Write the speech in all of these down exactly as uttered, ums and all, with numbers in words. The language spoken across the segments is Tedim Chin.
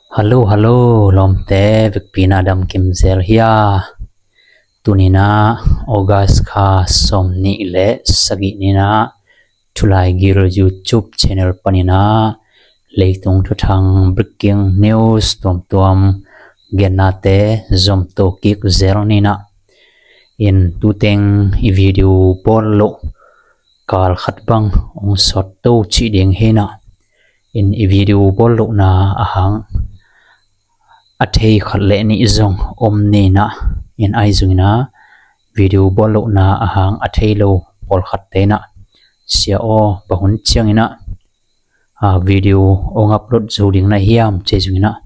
Hallo hallo, lawmte, vekpi-in ah damkim zel hia? Tuni-in ah August kha sawmnih le sagih ni-in ah Thulaigil YouTube channel panin ah leitung thuthang, breaking news tuamtuam, gennate zomto kik zel ni-in ah, in tuteng i video bawl loh kal khat bang hong sawtto cih ding hi-in ah, in i video bawl lohna a hang a thei khat le nih zong om ni-in ah, in ahi zongin ah video bawl lohna a hang a thei lo pawlkhatte in ah, "Sia aw, bang hun ciangin ah video hong upload zo ding na hiam?" ci zongin ah,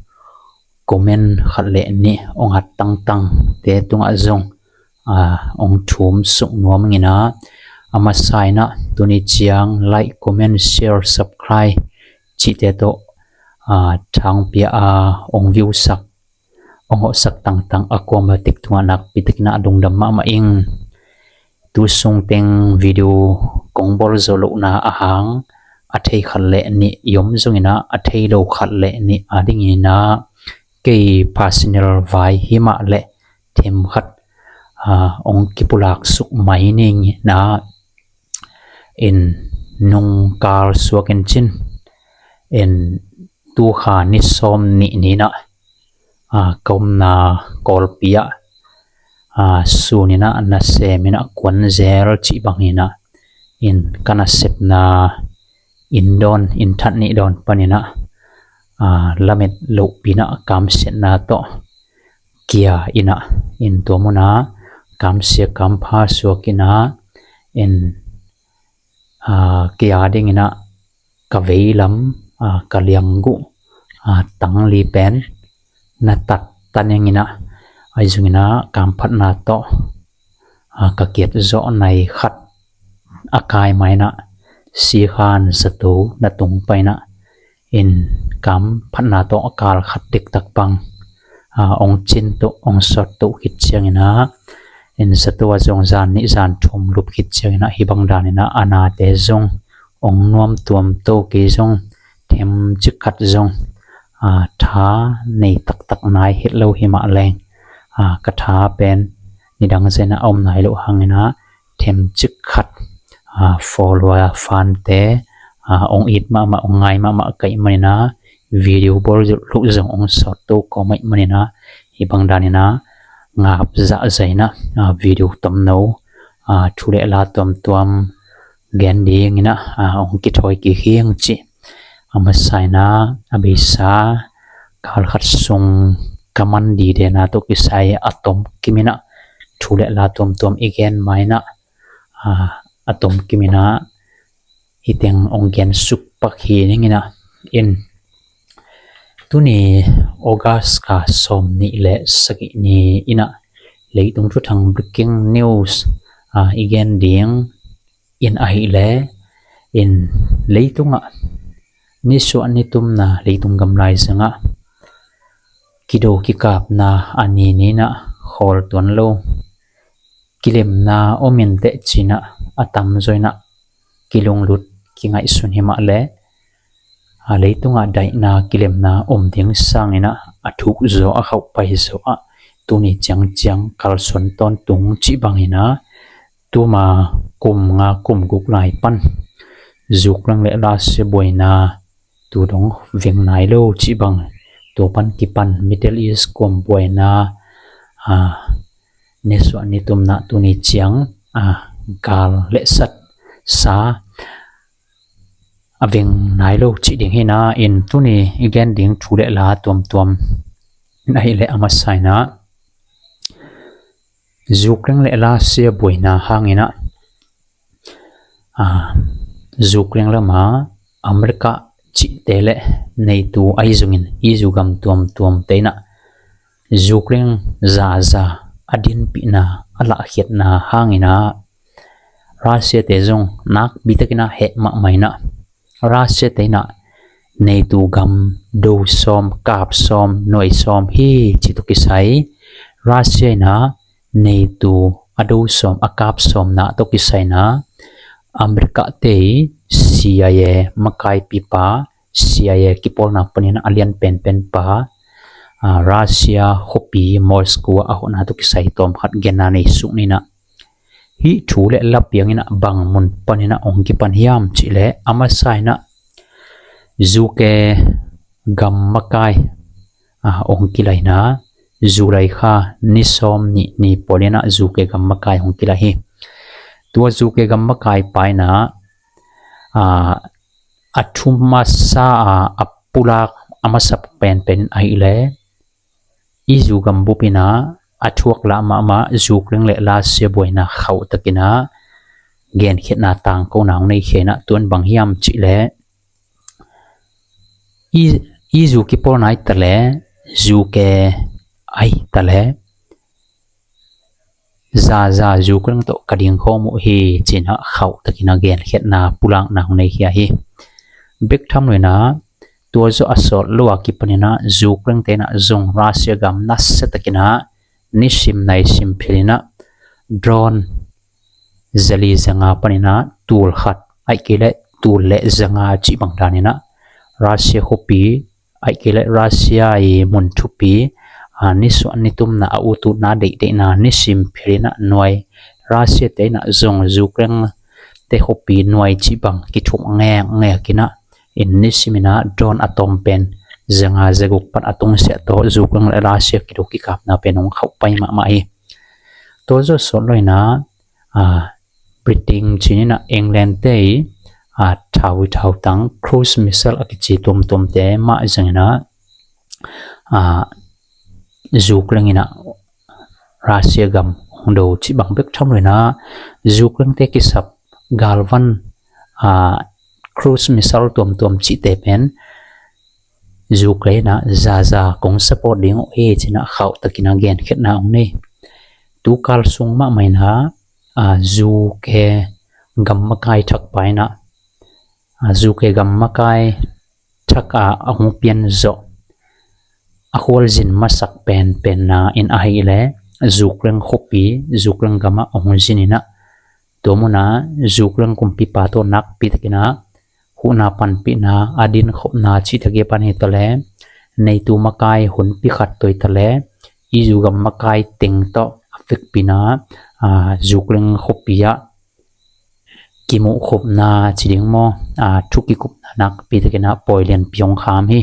comment khat le nih hong at tangtangte tungah zong hong thum suk nuam ing in ah, a masa-in ah tuni ciang like, comment, share, subscribe cihte tawh tha hong pia a, hong view sak, hong hawhsak tangtang a kuama tek tungah nakpi takin ah lungdam mahmah ing. Tu sungteng video kong bawl zo lohna a hang a thei khat le nih i om zongin ah, a thei lo khat le nih adingin ah kei personal vai himah leh themkhat hong kipulak suk mai ning in ah, in nung kal suak in cin, in tu kha ni sawmnih ni-in ah ka omna Kawlpi ah sun in ah nasem in ah kuan zel cih bangin ah, in ka nasepna inn dawn, inn that nih dawn panin ah lamet lohpi-in ah kamsiatna tawh kia in ah, in tua munah kamsia kampha suak in ah, in kei adingin ah ka veilam, ka liangguh tangli pen na tat ta ning in ah, ahi zongin ah kamphatna tawh ka kiat zawh nai khat a kai ma-in ah, sikhan zato na tung pah in ah, in kamphatna tawh a kal khat diktak bang hong cin to, hong sawt to khit ciangin ah, in zato ah zong zan nih zan thum lup khit ciangin ah, hih bang danin ah a nate zong hong nuam tuam to, kei zong themcik khat zong tha nei taktak nai het lo himah leng, ka tha pen nidang zah in ah a om nai loh hangin ah, themcik khat follower, fante hong it mahmah, hong ngai mahmah ka hih manin ah, video bawl loh zong hong sawtto kawm ahih manin ah, hih bang danin ah ngap zahzah in ah video tomno, thu le la tuamtuam gen dingin ah hong kithawi kik hi ing ci. A masa-in ah, a beisa kal khat sung ka man didena tawh kisai a tomkim in ah thu le la tuamtuam i gen ma-in ah, a tomkim in ah hih teng hong gen suk pak hi ning in ah, in tuni August kha sawmnih le sagih ni-in ah leitung thuthang, breaking news i gen ding in ahih leh, in leitungah nisuah nitumna, leitung gamlai zangah kido kikapna a ni ni-in ah khawl tuan lo, kilemna om in teh ci-in ah a tamzaw in ah kilunglut, kingaihsun himah leh, a leitungah daihna, kilemna om ding sangin ah a thuk zaw, a khauh pai zaw ah tuni ciangciang kalsuan tawntung cih bangin ah, tuma kum nga kum guk lai pan Ukraine le Russia buaina tu dong veng nai lo cih bang, tua pan kipan Middle East kuam buaina nisuah nitumna tuni ciang gal le satsa a veng nai lo cih ding hi-in ah, in tuni i gen ding thu le la tuamtuam in ahih leh, a masa-in ah Ukraine le Russia buaina hangin ah, Ukraine lamah America cihte le NATO, ahi zongin E U gam tuamtuamte in ah Ukraine zaza a dinpihna, a lahkhiatna hangin ah Russia-te zong nakpi takin ah heh mahmah in ah, Russia-te in ah NATO gam do sawm, kap sawm, nuai sawm hi cih tawh kisai, Russia in ah NATO a do sawm, a kap sawmna tawh kisai in ah America-te C I A makaipipa C I A kipawlna panin a lian penpen pa, a, Russia khuapi Moscow ah a hawhna tawh kisai tawm khat genna nei suk ni in ah, hih thu le la piang in ah bang mun panin ah hong kipan hiam cih leh, a masa in ah U K gam makai, a, hong kilai in ah, July kha ni sawm nih ni pawl in ah U K gam makai hong kilai hi. Tua U K gam makai pa in ah, a, a thu masa, a, a pulak a masa penpen ahih leh, i U K gam bup in ah a thuak lah mahmah Ukraine le Russia buaina khauh takin ah genkhiatna tangkona hong nei khia in ah, tua in bang hiam cih leh, i, i U K kipawlna ahi ta leh, U K ahi ta leh, zaza Ukraine tawh ka ding khawm uh hi ci in ah khauh takin ah genkhiatna pulakna hong nei khia hi. Bek tham lo in ah, tua zawh a sawt lo a kipan in ah Ukraine te in ah zong Russia gam nasia takin ah nisim naisim phel in ah drone zali zanga panin ah tul khat, ahih kei leh tul le zanga cih bang dan in ah Russia khuapi, ahih kei leh Russia i mun thupi, a, nisuah nitumna a ut utna deihdeihna nisim phel in ah nuai, Russia te in ah zong Ukraine te khuapi nuai cih bang kithum ngekngek in ah, in nisim in ah drone a tawm pen zanga zaguk pan a tungsiah tawh Ukraine le Russia kido kikapna pen hong khauh pai mahmah hi. Tua zawh sawt lo in ah, a, Britain ci in ah England te i, a, thauvui thautang cruise missile a kici tuamtuamte mah zang in ah, a, Ukraine in ah Russia gam hong do cih bang bek tham lo in ah, Ukraine te kisap galvan, a, cruise missile tuamtuam cihte pen Ukraine in ah zaza kong support ding uh hi ci in ah khauh takin ah genkhiatna hong nei. Tu kal sung mahmah in ah, a, U K gam makai thak pa in ah, a, U K gam makai thak a, a hong pian zawh a khualzin masak penpen na in ahih leh, Ukraine khuapi, Ukraine gam ah a hong zin in ah, tua mun ah Ukraine kumpipa tawh nakpi takin ah huhna panpihna, a dinkhopna cih thak i pan hi ta leh, NATO makai hunpi khat tawh hi ta leh, E U gam makai teng tawh a vekpi in ah, a, Ukraine khuapi ah kimuhkhopna ci ding maw, a, thu kikupna nakpi takin ah pawi lianpi hong kham hi.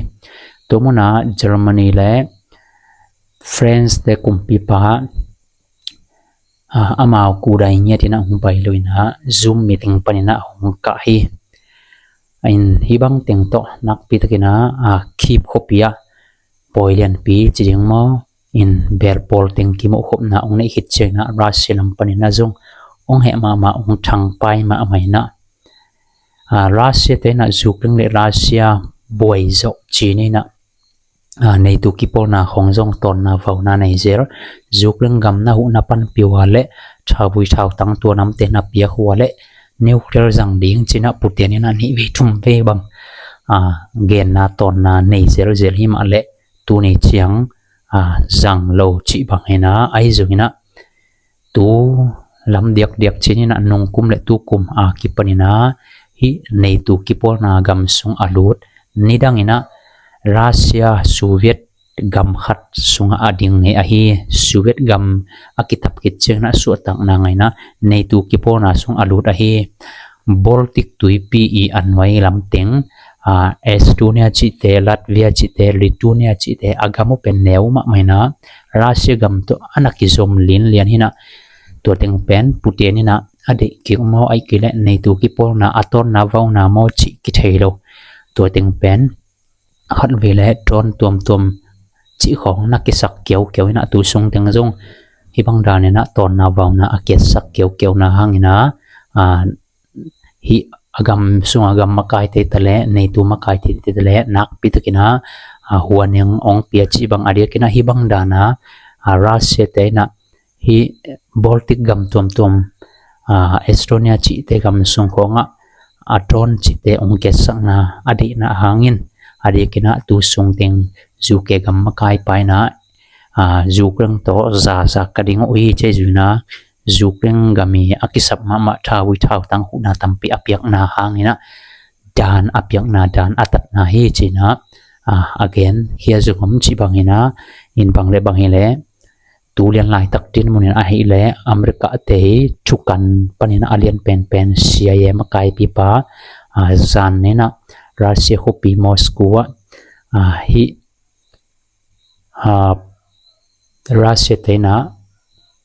Tua mun ah Germany le France te kumpipa, a, amau kudai ngiat in ah hong pai lo in ah Zoom meeting panin ah hong kah hi. In hih bang teng tawh nakpi takin ah, a, Kyiv khuapi ah pawi lianpi ci ding maw, in bel pawl teng kimuhkhopna hong neih khit ciangin ah Russia lam panin ah zong hong heh mahmah, hong thangpai mahmah in ah, a, Russia te in ah Ukraine le Russia buai zawh ci ni in ah, a, NATO kipawlna khawng zong tawnna vauna nei zel. Ukraine gam na huhna panpih uh a leh, thauvui thautang tua namte na piak uh a leh, nuclear zang ding ci in ah Putin in ah nih vei thum vei bang, a, genna tawnna nei zelzel hi mah leh, tuni ciang, a, zang lo cih bang hi in ah, ahi zongin ah tu lam diakdiak ci ni in ah nungkum le tukum a kipanin ah hih NATO kipawlna gam sung a lut, nidangin ah Russia, Soviet gam khat sungah a ding ngei ahi. Soviet gam a kitap khit ciangin ah suahtakna ngah in ah NATO kipawlna sung a lut ahi. Baltic tuipi i a nuai lamteng, a, Estonia cihte, Latvia cihte, Lithuania cihte, a gam uh pen neu mahmah in ah Russia gam tawh a na kizom linlian hi in ah, tua teng pen Putin in ah a deih kik maw, ahih kei leh NATO kipawlna a tawnna vauna maw cih kithei lo. Tua teng pen khatvei le drone tuamtuam cih khawng na kisak kiaukiau in ah, tu sung teng zong hih bang dan in ah tawnna vauna a kiatsak kiaukiauna hangin ah, a, hih a gam sung a gam makaite ta leh, NATO makaite ta leh nakpi takin ah, a, huaneng hong pia cih bang a diakin ah hih bang dan ah, a, Russia te in ah hih Baltic gam tuamtuam, a, Estonia cihte gam sung khawngah a drone cihte hong kiatsakna a deihna hangin, a diakin ah tu sung teng UK gam makaipa in ah, a, Ukraine tawh zaza ka ding uh hi ci zui in ah, Ukraine gam i a kisap mahmah thauvui thautang huhna tampi a piakna hangin ah dan a piakna, dan a tatna hi ci-in ah, a, a gen khia zong om cih bangin ah, in bang le bang hi leh, tu lian laitak dinmun in ahih leh America te thukan panin a lian penpen C I A makaipipa, a, zan in ah Russia khuapi Moscow ah, a, hih, a, Russia te in ah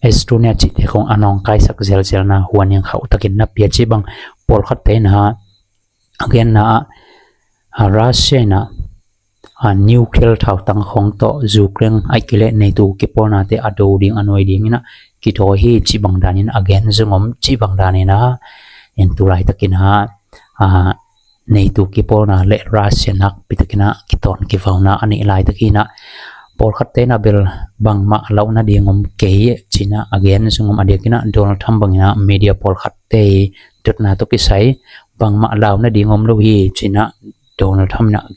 Estonia cihte khong a nawngkaisak zelzelna huaning khauh takin na pia cih bang pawlkhat te in ah a genna ah, a, Russia in ah, a, nuclear thautang khong tawh Ukraine ahih kei leh NATO kipawlnate a do ding a nuai dingin ah kithawi hi cih bang danin a gen zong om cih bang danin ah, in tu laitakin ah, a, NATO kipawlna le Russia nakpi takin ah kitawn kivauna a neih laitak hi-in ah pawlkhat te in ah bel bangmah launa ding om kei ci-in ah a gen zong om. A diakin ah Donald Trump bangin ah media pawlkhat te dotna tawh kisai bangmah launa ding om lo hi ci-in ah Donald Trump in ah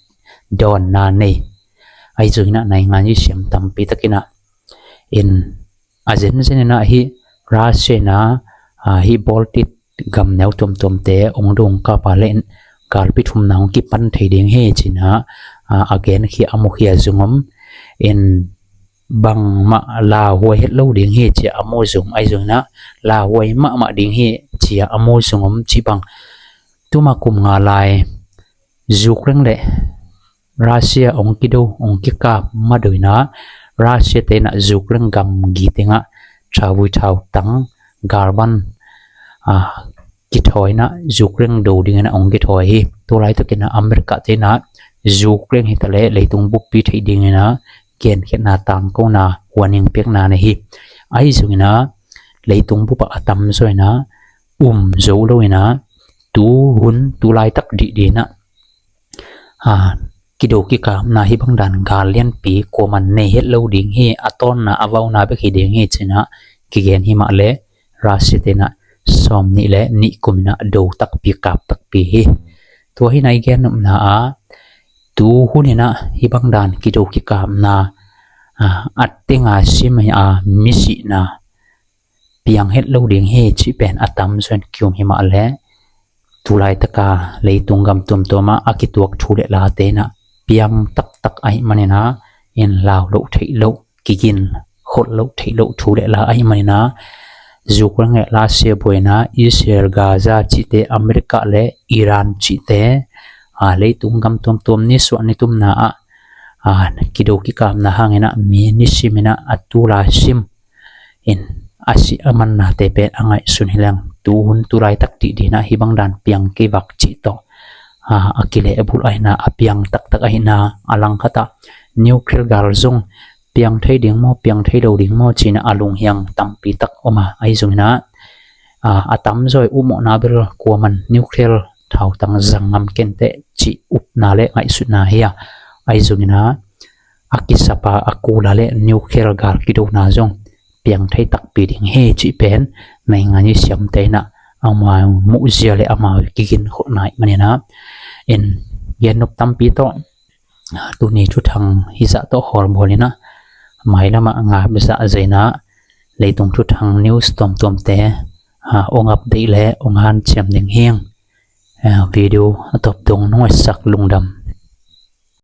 dawnna nei. Ahi zongin ah naingan i siam tampi takin ah in a zenzen in ah hih Russia in ah, a, hih Baltic gam neu tuamtuamte hong do hong kap a leh galpi thumna hong kipan thei ding hi ci-in ah, a, a genkhia a mukhia zong om. In bangmah lauhuai het lo ding hi ci-a a mu zong, ahi zongin ah lauhuai mahmah ding hi ci-a a mu zong om cih bang. Tuma kum nga lai Ukraine le Russia hong kido, hong kikap ma do in ah Russia te in ah Ukraine gamgi tengah thauvui thautang galvan, a, kithawi in ah Ukraine do dingin ah hong kithawi hi. Tu laitakin ah America te in ah Ukraine hi ta leh leitung buppi theih dingin ah genkhiatna tangkona huaning piakna nei hi. Ahi zongin ah leitung bup ah a tamzaw in ah um zo lo in ah tuhun tu laitak dihdih in ah, a, kido kikapna hih bang dan gal lianpi kuaman nei het lo ding hi, a tawnna a vauna bek hi ding hi ci-in ah kigen hi mah leh Russia te in ah sawmnih le nih kum in ah do takpi kap takpi hi. Tua hi-in ah i gen nopna ah tuhun in ah hih bang dan kido kikapna, a, a tenga sim a misihna piang het lo ding hi cih pen a tamzaw in ki-um hi mah leh tu laitaka leitung gam tuamtuam ah a kituak thu le late in ah piang taktak ahih manin ah in lau loh theih loh, kigin kholh loh theih loh thu le la ahih manin ah Ukraine le Russia buaina, Israel, Gaza cihte, America le Iran cihte, a, leitung gam tuamtuam nisuah nitumna ah, a, kido kikapna hangin ah mi nisim in ah a tu la sim in a si a mannate pen a ngaihsun hi leng tuhun tu laitak dihdih in ah hih bang dan piang kei vak cih tawh, a, a kilehbulh ahih in ah a piang taktak ahih in ah a langkhat ah nuclear gal zong piang thei ding maw, piang thei lo ding maw ci-in ah a lunghiang tampi tak om a, ahi zongin ah, a, a tamzaw i upmawhna bel kuaman nuclear thautang zang ngam kenteh cih upna le ngaihsutna hi a, ahi zongin ah a kisap a, a kul a le nuclear gal kidona zong piang thei takpi ding hi cih pen naingan i siamte in ah amau muhzia le amau kigin kholhna ahih manin ah in gen nop tampi tawh tuni thuthang hih zah tawh khawlbawl in ah mailam ah ngap zahzah in ah leitung thuthang news tuamtuamte, a, hong update le hong hanciam ding hi ing. A, video a tawp dong nong etsak lungdam.